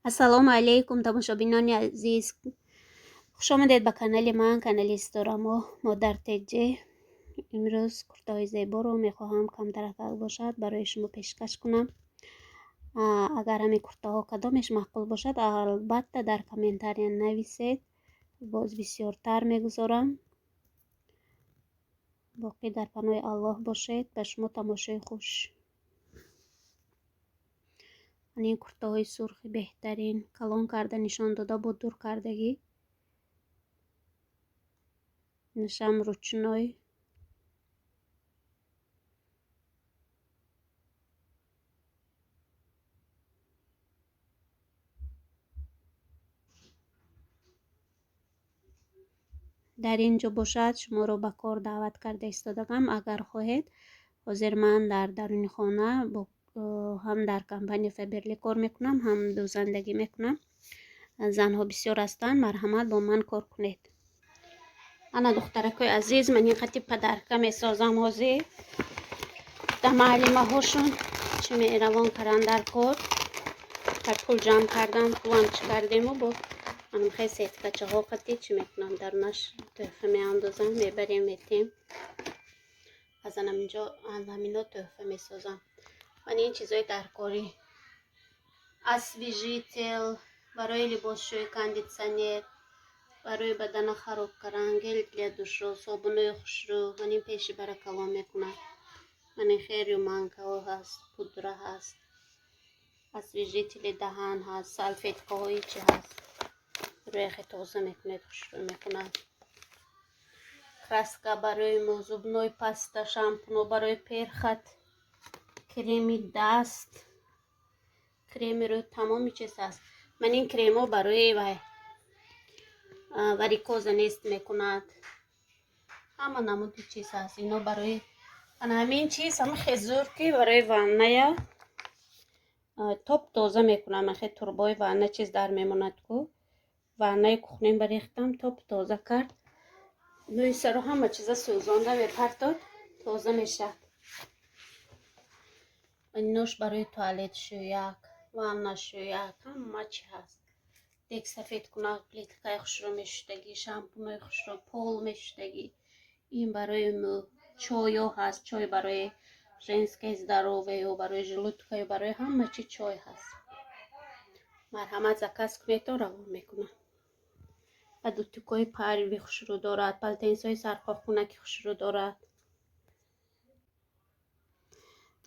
Ассалому алайкум, тамошобинони азиз, хушомадед ба канали ман, канали Ситорамо Модар Теҷе. Имрӯз куртаҳои зеборо мехоҳам, камтаракак бошад, барои шумо пешкаш кунам. Агар ҳамин куртаҳо кадомеш маъқул бошад, албатта дар комментария нависед, боз бисёртар мегузорам. Боқӣ дар паноҳи Аллоҳ бошед. Ба шумо тамошои хуш. Ин куртаҳои сурхи беҳтарин, калон карда нишон дода буд, дур кардагӣ. Инашам ручной. Дар ин ҷо бошад, шуморо ба кор даъват карда истодагам. Агар хоҳед, ҳозир ман дар даруни хона бо ҳам дар компания Фаберлик кор мекунам, ҳам дӯзандагӣ мекунам. Занҳо бисёр ҳастанд, марҳамат, бо ман кор кунед. Ана, духтаракои азиз, ман ин қати подарка месозам. Ҳозир да маълимаҳошон чӣ меравон кардан дар кор, пул ҷамъ кардан, пулам чӣ кардему, бо анамхел сеткачаҳо қати чӣ мекунам, дарунаш тӯҳфа меандозам, мебарем, метем. Аз анаминҷо, аз ҳамино тӯҳфа месозам. Ман ин чизои даркорӣ: освежитель барои либосшӯӣ, кондитсионер барои бадана хароб кардан, гель для душа, собунои хушрӯ. Ман ин пеши бара калон мекунам. Ман ин хел рюманкаҳо ҳаст, пудра ҳаст, освежители даҳан ҳаст, салфеткаҳои чи ҳаст, рӯяхе тоза мекунед, хушрӯ мекунад, краска барои мӯ, зубной паста, шампуно барои перхоть, креми даст, креми рӯ, тамоми чиз ҳаст. Ман ин кремо барои вай варикоза нест мекунад. Ҳама намуди чиз ҳаст. Ино барои ана ҳамин чиз, ҳама хезур, ки барои ванная топ тоза мекунам. Ахе турбои ванна чиз дар мемонад ку, ваннаи кухнем барехтам, топ тоза кард. Мӯи саро, ҳама чиза сӯзонда мепартод, тоза мешавад. Инош барои туалет шӯяк, ванна шӯяк, ҳама чи ҳаст. Дег сафед кунак, плиткаи хушрӯ мешуштагӣ, шампунои хушрӯ, пол мешуштагӣ. Ин барои мӯ, чойо ҳаст, чой барои женское здоровье, барои желудка, барои ҳама чи чой ҳаст. Марҳамат, заказ кунед, равон мекунам. Баъд утюгҳои парви хушрӯ дорад, полотенцаҳои сарқоқкунаки хушрӯ дорад.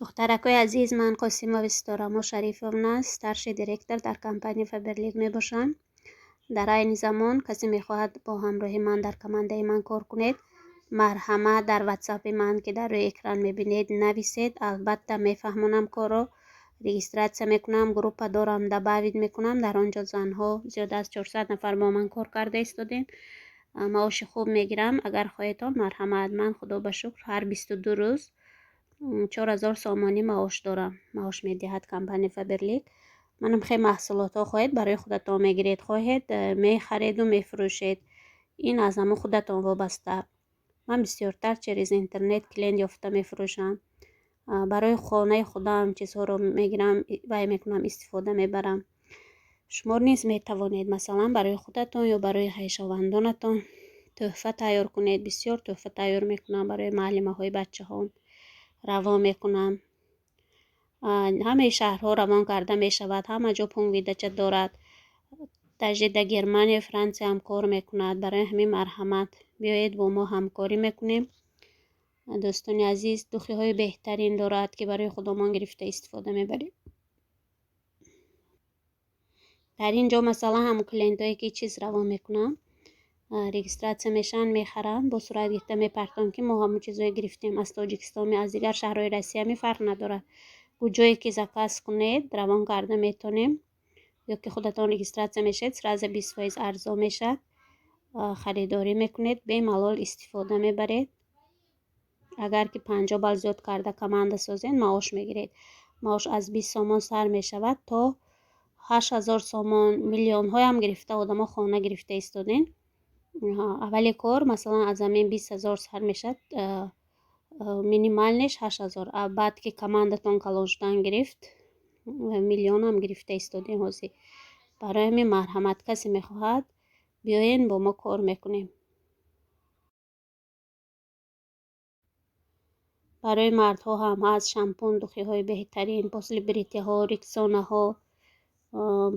Духтаракои азиз, ман Қосимова Ситорамо Шарифовна, старший директор дар компания Фаберлик мебошам. Дар айни замон касе мехоҳад бо ҳамроҳи ман дар командаи ман кор кунед, марҳамат, дар ватсапи ман, ки дар рӯи экран мебинед, нависед. Албатта мефаҳмонам, корро регистрация мекунам, группа дорам, добавить мекунам. Дар он ҷо занҳо зиёда аз 400 нафар бо ман кор карда истодем, маоши хуб мегирам. Агар хоҳедон, марҳамат. Ман, худо ба шукр, ҳар 22 рӯз 4000 сомонӣ маош дорам, маош медиҳад компания Фаберлик. Манам хеле маҳсулотҳо хоҳед, барои худатон мегиред, хоҳед, мехареду мефурӯшед, ин аз ҳамон худатон вобаста. Ман бисёртар через интернет клиент ёфта мефурӯшам. Барои хонаи худам чизҳоро мегирам, вай мекунам, истифода мебарам. Шумо низ метавонед, масалан, барои худатон ё барои хешовандонатон тӯҳфа тайёр кунед. Бисёр тӯҳфа тайёр мекунам, барои маълимаҳои бачаҳом равон мекунам. Ҳамаи шаҳрҳо равон карда мешавад, ҳама ҷо пункт выдача дорад, даже дар Германия, Франсия ҳам кор мекунад. Барои ҳамин марҳамат, биёед, бо мо ҳамкорӣ мекунем. Дӯстони азиз, духиҳои беҳтарин дорад, ки барои худомон гирифта истифода мебарем. Дар ин ҷо, масалан, ҳам клиентое ки чиз равон мекунам, регистрация мешаванд, мехаранд, бо сурат гирифта мепартом, ки мо ҳамон чизое гирифтем аз Тоҷикистон, аз дигар шаҳрҳои Россиями, фарқ надорад. Куҷое ки заказ кунед, равон карда метавонем, ё ки худатон регистрация мешавед, сразу 20% арзон мешавад. Харидорӣ мекунед, бемалол истифода мебаред. Агар ки 50 балл зиёд карда команда созед, маош мегиред. Маош аз 20 сомон сар мешавад то 8000 сомон, миллионҳоям гирифта одамо хона гирифта истодем. Аввали кор, масалан, аз ҳамин 20 000 сар мешавад, минимальныйш 8000. Баъд ки командатон калон шудан гирифт, миллионам гирифта истодем. Ҳозир Барои ҳамин, марҳамат, касе мехоҳад, биёен, бо мо кор мекунем. Барои мардҳо ҳам ҳаст шампун, духиҳои беҳтарин, после бритьяҳо, риксонаҳо,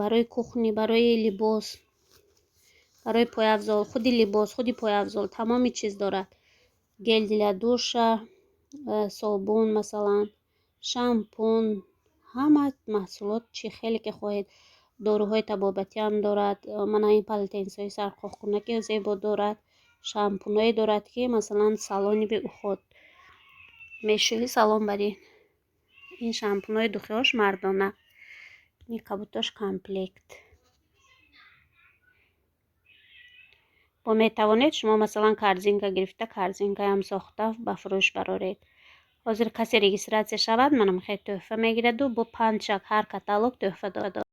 барои кухни, барои либос, барои пойафзол, худи либос, худи пойафзол, тамоми чиз дорад. Гель для душа, собун, масалан, шампун, ҳама маҳсулот, чӣ хеле ки хоҳед. Доруҳои табобатиам дорад. Мана ин полотенцаҳои сарқоқкунаки зебо дорад, шампунҳое дорад, ки, масалан, салони беуход мешӯӣ, салон барӣ. Ин шампунҳои, духиҳош мардона, ин кабутош комплект. Бо метавонед шумо, масалан, корзинка гирифта, корзинкаам сохта, ба фурӯш бароред. Ҳозир касе регистрация шавад, манам хел тӯҳфа мегираду бо панҷ шак ҳар каталог тӯҳфа дорад.